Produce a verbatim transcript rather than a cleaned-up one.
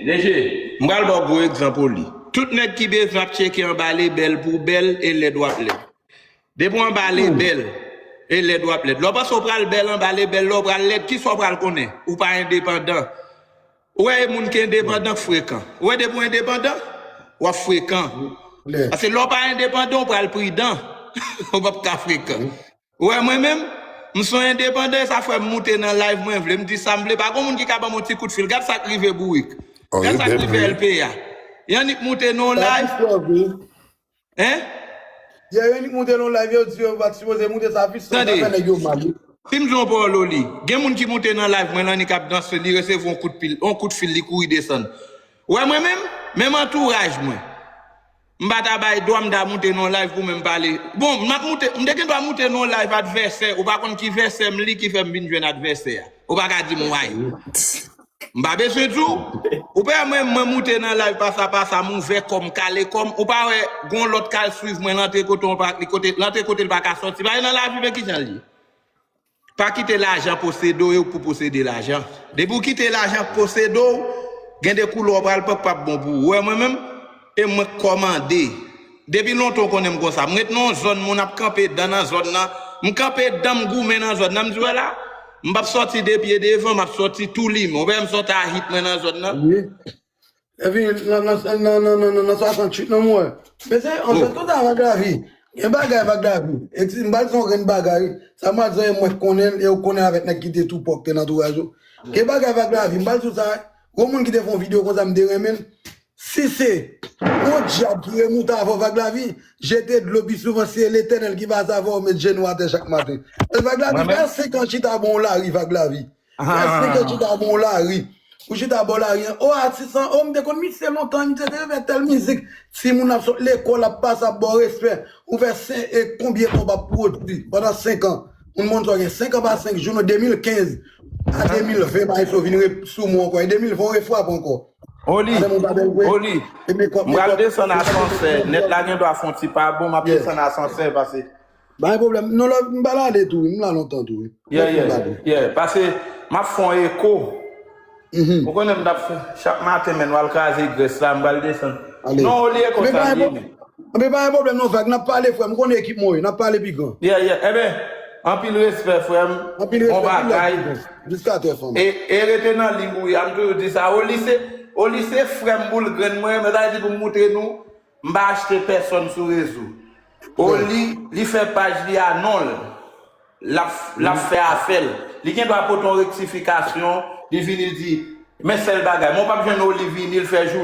Leje, m pral ba w gwo egzanp, Oli. Tout nèg ki bezwen ap tcheke anba lebèl pou w bèl e lèd w ap lèd. Depi w anba lebèl, e lèd w ap lèd. Lè w panse w pral bèl anba lebèl, lè w pral lèd, kisa w pral konnen? Ou pa endepandan. Ou wè e moun ki endepandan k frekan. Ou wè depi w endepandan, w ap frekan. Paske lè w pa endepandan, w pral pridan. Ou p ap ka frekan. Ou wè mwen menm, m se yon endepandan, e sa fè m moute nan live mwen vle, m di sa m vle. Pa gon moun ki ka ban m yon ti kout fil. Gad sa k rive Bourik. Gad sa k rive L P A. Y annik moute nan yon live. Hein? Yè, yo annik moute nan yon live, yo di yo pa t sipoze moute, sa vis sa fè nèg yo mal. Si m di yon pawòl, Oli, gen moun ki moute nan live mwen, l annik ap danse, li resevwa yon kout pil, yon kout fil, li kouri desann. Ou wè mwen menm, menm antouraj mwen. M pa ta bay dwa m ta moute nan yon live pou mwen m pale. Bon, m ap moute, m te gen dwa moute nan yon live advèsè, ou pa konn ki vèsè m li ki fè m vin jwenn advèsè a. Ou pa ka di m why. M pa bezwen di w. Ou pa wè mwen, mwen moute nan live pasa pasa, m ouvè kò m, kale kò m. Ou pa wè gon lòt k al swiv mwen, l antre kote l pa, kote, l antre kote l pa ka sòti. Pa e nan lavi, men kijan l ye. Pa kite lajan posede w e w k pou posede lajan. Depi w kite lajan posede w, gen de koulè w pral pran k p ap bon pou ou. Ou wè mwen menm, e mwen k kòmande. Depi lontan w konnen m konsa. M ret nan yon zòn, moun ap kanpe dan nan zòn nan. M kanpe dan, m goumen nan zòn nan. M di, wè la, m p ap sòti de pye devan, m ap sòti tou limen. Ou wè m sòti a hit mwen nan zòn nan. Wi. Epi nan, nan, nan, nan, nan, nan, nan swasanntuit nan mwen. Mesye, an fèt, tout sa Vaglavi. Gen bagay Vaglavi. E ti, m pral di yon grenn bagay. Sa m pral di, mwen konnen l, e ou konnen avèk nèg ki te tou pòk te nan antouraj ou. Gen bagay Vaglavi, m pral di w sa. Gon moun ki te fè yon videyo konsa, m te renmen l. Si se yon dyab ki remoute avè w, Vaglavi, jete dlo pi souvan, se Letènèl ki pase avè w, met jenou atè chak maten. Vaglavi, fè senk an chita bon lari, Vaglavi. Fè senk an chita bon lari. Ou chita bò lari an. O, atis an, o, m te konn misye lontan, misye te fè tèl mizik. Timoun ap sot lekòl, ap pase, ap ba w respè. Ou fè sen, e konbyen kòb ap pwodui pandan senk an? Moun monn sa gen senk an pa senk jou, nou de mil kenz a de mil ven, Maestro vin re-, sou mwen ankò. E de mil ven, w refrape ankò. Oli, Oli, m pral desann asansè. Nèt la gen dwa fè yon ti pa bon, m ap desann asansè, pase. Pa gen pwoblèm. Non, lè m pral ale tou, wi. M la lontan tou, wi. Yeah, yeah, yeah. Pase, m ap fè yon eko. Ou konnen m t ap fè, chak maten, men, m al kraze grès la, m pral desann. Non, Oli, eko sa l ye, men. Anben, pa gen pwoblèm, non, Vag. N ap pale, frè m. Ou konnen ekip mwen, wi. N ap pale pi gran. Yeah, yeah. Enben, anpil respè, frè m. Bon bagay. Jiska tè fanm. E, e rete nan liy ou ye a, m toujou di sa. Oli se, Oli se frè m, boul grenn mwen, men sa vle di pou m moutre nou, m pa achte pèsòn sou rezo. Oli, li fè paj li a non l. L ap, l ap fè afè l. Li gen dwa pote yon rektifikasyon, li vini, li di, men sèl bagay. Men w p ap jwenn Oli vini, l fè jou